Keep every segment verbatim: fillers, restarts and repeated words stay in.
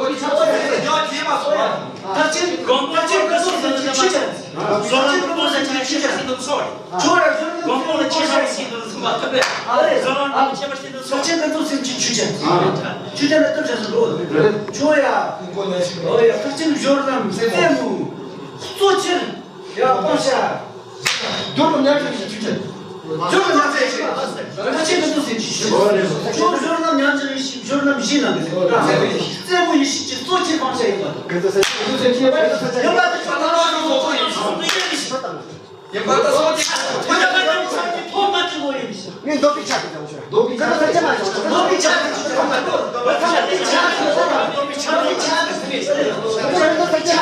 ཁོ་ཚོ་ཚོ་ཚོ་ཚོ་ཡོད་ཀྱི་མ་སོང་ཡ། ཐག་ཆེན་དགོངས་པ་ཆེན་པོ་ཚོ་ཚོ་ཚོ་ཆུ་ཆེན། བཟོ་ཚོ་ཚོ་ཚོ་ཚོ་ཆུ་ཆེན་ཟིན་དུ་སོང་། ཁྱོད་ར་བཟོ་དགོངས་པ་ཆེ་ཤོས་ཤིག་དུ་སོང་བ་ཐུབ་པས། ཨ་རེ་བཟོ་ལོ་ནང་ཆེ་བ་ཤིག་དུ་སོང་། ཐག་ཆེན་ག་ཚོད་ཟིན་གྱི་ཆུ་ཆེན། ཆུ་ཆེན་ལ་སྟབས་བྱ་སོང་འགྲོ། ཁྱོད་ཡ། ཨོ་ཡ་ཐག་ཆེན་ཞོར་ནམ་རྩེ་མོ། གཙོ་ཆེར། ཡ་སྤང་བྱ། སྦྱོར་བ་མཉམ་འཇོག་ཡེ་ཤེས་ཆུ་ཆེན། སྦྱོར་བ་མཉམ་འཇོག་ཡེ་ཤེས། ད་ཆེན་ག་ཚོད་ཟིན་གྱི་ཆུ་ཆེན། ཁྱོད་སྦྱོར་རྣམ་མཉམ་འཇོག་ཡེ་ཤེས་སྦྱོར་རྣམ་བཞི་ནང་གི་ཟེར་བ་ར། རྩེ་མོ་ཡེ་ཤེས་ཀྱི་གཙོ་ཆེ་སྤང་བྱ་ཡིན་པ་དང་། ཡིན་པ་དང་ཡིན་པ་དང་སོགས་ཀྱི། ཡིན་པ་དང་སོགས་ཀྱི་ཐོག་མ་གཅིག་པོ་ཡིན་ཞིང་། ངས་འདོད་པའི་ཆ་དེ་ཀྱང་ཆོག་འདོད་པའི་ཆ་དེ་ཀྱང་ཆོག་འདོད་པའི་ཆ་དེ་ཀྱང་ཆོག་འདོད་པའི་ཆ་དེ་ཀྱང་ཆོག་འདོད་པའི་ཆ་དེ་ཀྱང་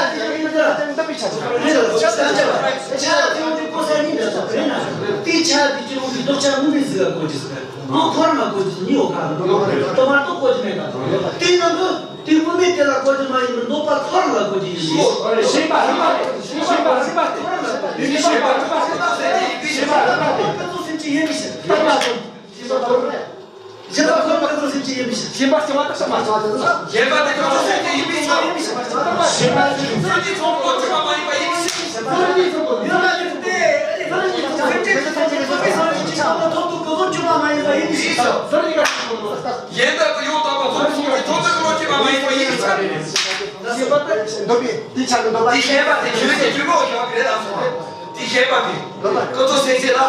ཆོག་འདོད་པའི་ཆ་དེ་ཀྱང་ཆོག་དེ་ཆ་དེ་ཀྱང་གོ་ས་ཡིན་ན་ཆོག་རེད་ན། དེ་ཆ་དེ་ཀྱང་འདོད་ཆ་དངོས་མེད་ཟིག་ག་གོ་རྒྱུ་ཟིག་ག་ཁོ་རང་ལ་གོ་རྒྱུ་ཟིག་ཉིད་འོ་ཁ་ལ་འདོད་པ་རྟོག་གོ་རྒྱུ་མེད་ག་དེ་ནང་གི། དེ་དངོས་མེད་དེ་ལ་གོ་རྒྱུ་མ་ཡིན་པར་འདོད་པ་ཁོ་རང་ལ་གོ་རྒྱུ་ཡིན་ཞེས། ཞེས་པ་རིག་པ་སྟེ། ཞེས་པ་རིག་པ་སྟེ། ཡིད་ཀྱི་ཞེས་པ་རིག་པ་སྟེ། ཞེས་པ་རིག་པ་སྟེ། ཀུན་རྫོབ་སེམས་ཅན་ཡིན་མི་ཤེས། ཞེས་པ་རིག་པ་སྟེ། ཞེས་པ་ཁོ་རང་ཀུན་རྫོབ་སེམས་ཅན་ཡིན་མི་ཤེས། ཞེས་པ་སྐྱེ་བ་དང་བྱ་བ་ཞེས་པ་དེ་ཀུན་རྫོབ་སེམས་ཅན་ཡིན་མི་ཤེས། ཡིན་མི་ཤེས། ཞེས་པ་སྟེ། སེམས་ཀྱི་ཚོགས་པ་ཐོག་མ་མ་ཡིན་པ་ཡིན་མི་ཤེས། ཡོད་པ་དེ་སྟེ། སེམས་ཅན་གྱི་ཚོགས་པའི་སངས་རྒྱས་ཀྱི་ཐོག་ཏུ་ཀུན་རྫོབ་སྐྱེ་བ་མ་ཡིན་པ་ཡིན་མི་ཤེས། ཡིན་ད་ཀུན་ཡོད་དམ་པ་ཚོགས་ཀྱི་ཐོག་ཏུ་ཀུན་རྫོབ་སྐྱེ་བ་མ་ཡིན་པ་ཡིན་མི་ཤེས། འདོད་པའི་དེ་ཆ་གི་འདོད་པ། དེ་ཤེས་པ་དེ་ཆོས་ཀྱི་རྒྱུ་འགོག་ཡོད་པ་རེད་ལ་སོང་། དེ་ཤེས་པ་དེ་ཀུན་རྫོབ་སེམས་ཅན་ལ།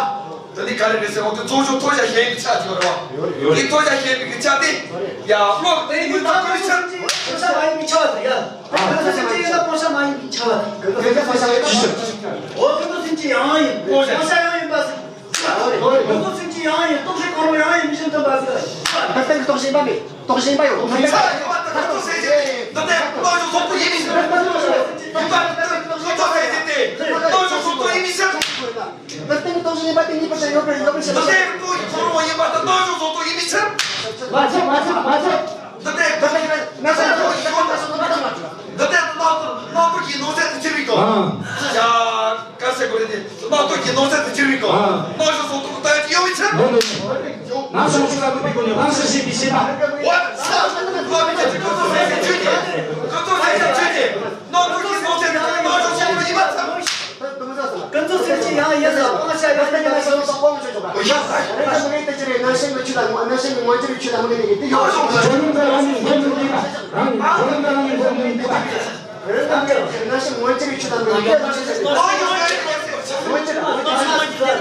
དེ་ནི་ག་རེ་རེད་ཟེར་བ་དེ་ཚོགས་ཆོས་ཐོགས་བྱ་ཞེན་པའི་ཆ་ཅིག་ཡོད་རེད་བ། དེ་ཐོགས་བྱ་ཞེན་པའི་ཆ་དེ་ཡ་བློ་དེ་ནི་མི་ཚོགས་ཀྱི་ཆ། སྤང་བྱ་མ་ཡིན་པའི་ཆ་དེ་ཡ། ཀུན་རྫོབ་སེམས་ཅན་ཡིན་ན་སྤང་བྱ་མ་ཡིན་པའི་ཆ་བ་དེ། ཀུན་རྫོབ་སེམས་ཅན་ཡིན་ན་སྤང་བྱ་མ་ཡིན་པའི་ཆ་བ་དེ། འོ་ཀུན་རྫོབ་སེམས་ཅན་ཡང་ཡིན་སྤང་བྱ་ཡང་ཡིན་པ་ཟེར། ཀུན་རྫོབ་སེམས་ཅན་ཡང་ཡིན་རྟོགས་ཤེས་གང་རུང་ཡང་ཡིན་མི་ཤེས་མཐུན་པ་ཟེར། ད་ལྟའི་རྟོགས་ཤེས་པ་མེད། རྟོགས་ཤེས་པ་ཡོད། ཀུན་རྫོབ་སེམས་ཅན་ཡང་ཡིན་རྟོགས་ཤེས་ཀྱི་ཚོགས་པ་ཡིན་མི་ཤེས། ཡིན་པ་ཀུན་རྫོབ་སེམས་ཅན་དེ་རྟོགས་ཤེས་ཀྱི་ཚོགས་པ་ཡིན་མི་ཤེས། ད་ལྟའི་རྟོགས་ཤེས་ཡིན་པ་དེ་གཉིས་པོ་ཆ་ཡོད་པའི་ཡོད་པའི་ཤེས་པ། འདི་ལྟའི་རྟོགས་ཤེས་ཡིན་པ་དེ་གཉིས་པོ་ཆ་ཡོད་པའི་ཡོད་པའི་ཤེས་པ། འདི་ལྟའི་རྟོགས་ཤེས་ཁོ་རང་ཡིན་པ་དང་རྟོགས་ཤེས་ཚོགས་པ་ཡིན་མི་ཤེས། མ་ཚད་མ་ཚད་མ་ཚད། འདི་ལྟའི་འདི་ལྟའི་ན་ས་ཡོད་པའི་ཡོད་པའི་ཤེས་པ། འདི་ལྟའི་རྣམ་རྣམ་རྟོག་གི་ནང་གསེས་དེ་ཕྱིར་བའི་དོན། ཡ། ག་ཟེར་དགོས་རེད་དེ། རྣམ་རྟོག་གི་ནང་གསེས་དེ་ཕྱིར་བའི་དོན། རྣམ་ཤེས་སོགས་ཐོག་ལྟ་ཡོད་ཀྱི་ཡོད་པའི་ཕྱིར། ནང་ཤེས་ཤེས་ལ་ལྟོས་པའི་སྒོ་ནས་རྣམ་ཤེས་ཤེས་པའི་ཤེས་པ། འོ་ས། ལྟོས་པའི་ཕྱིར་ཀུན་རྫོབ་སེམས་ཅན་ཆོས་ཅན། ཀུན་རྫོབ་སེམས་ཅན་ཆོས་ཅན། རྣམ་རྟོག་གི་ནང་གསེས་དེ་རྣམ་ཤེས་སོགས་ཐོག་ཡིན་པ་ཙམ། ཀུན་རྫོབ་སེམས་ཅན་ཡང་ཡིན་ལ་སྤང་བྱ་ཡང་ཡིན་པ་ཡིན་པ་ཡིན་པ། འོ་ཡ། རེད་ད་མི་རེད་དེ་ཅི་རེད། རྣམ་ཤེས་ཀྱི་ཆོས་དང་རྣམ་ཤེས་ཀྱི་མངོན་གྱུར་གྱི་ཆོས་དང་མི་འདྲ་ནི་དེ་ཡོད། རྣམ་ཤེས་ཀྱི་ཆོས་དང་རྣམ་ཤེས་ཀྱི་མངོན་གྱུར་གྱི་ཆོས་དང་མི་འདྲ་ནི་དེ་ཡོད། རེད་དམ་ལས། རྣམ་ཤེས་མངོན་གྱུར་གྱི་ཆོས་དང་མི་འདྲ་ནི་དེ་ཡོད། མངོན་གྱུར་མངོན་གྱུར།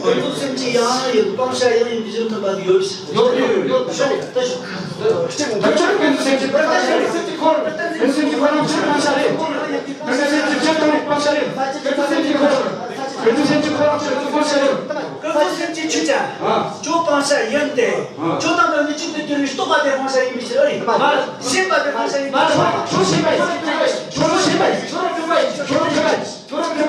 ཀུན་རྫོབ་སེམས་ཅན་ཡང་ཡིན་སྤང་བྱ་ཡང་ཡིན་པའི་གཞི་མཐུན་པ་དེ་ཡོད་ཞིག་ཡོད་ཡོད་ཡོད་ཡོད། ད་ཞོག་གཅིག་འདོད་ཆགས་ཀུན་རྫོབ་སེམས་ཅན་ཀུན་རྫོབ་སེམས་ཅན་ཁོ་རང་ཀུན་རྫོབ་སེམས་ཅན་ཁོ་རང་ཕྱིར་སྤང་བྱ་རེད། ཀུན་རྫོབ་སེམས་ཅན་ཕྱིར་གཏོང་བའི་སྤང་བྱ་རེད། ཀུན་རྫོབ་སེམས་ཅན་ཁོ་རང་ཕྱིར་སྤང་བྱ་རེད། ཀུན་རྫོབ་སེམས་ཅན་ཆོས་ཅན། ཨ། ཁྱོད་སྤང་བྱ་ཡིན་ཏེ། ཨ། ཁྱོད་དང་ནི་གཅིག་ཏུ་གྱུར་པའི་རྟོག་པ་དེ་སྤང་བྱ་ཡིན་པའི་ཕྱིར་ཨེ་ཡིན། མ་རེད། ཤེས་པ་དེ་སྤང་བྱ་ཡིན་པའི་ཕྱིར། ཁྱོད་ཤེས་པ་ཡིན། ཁྱོད་ཤེས་པ་ཡིན། ཁྱོད་ཤེས་པ་ཡིན། ཁྱོད་ཤེས་པ་ཡིན། ཁྱོད་ཤེས་པ་ཡིན།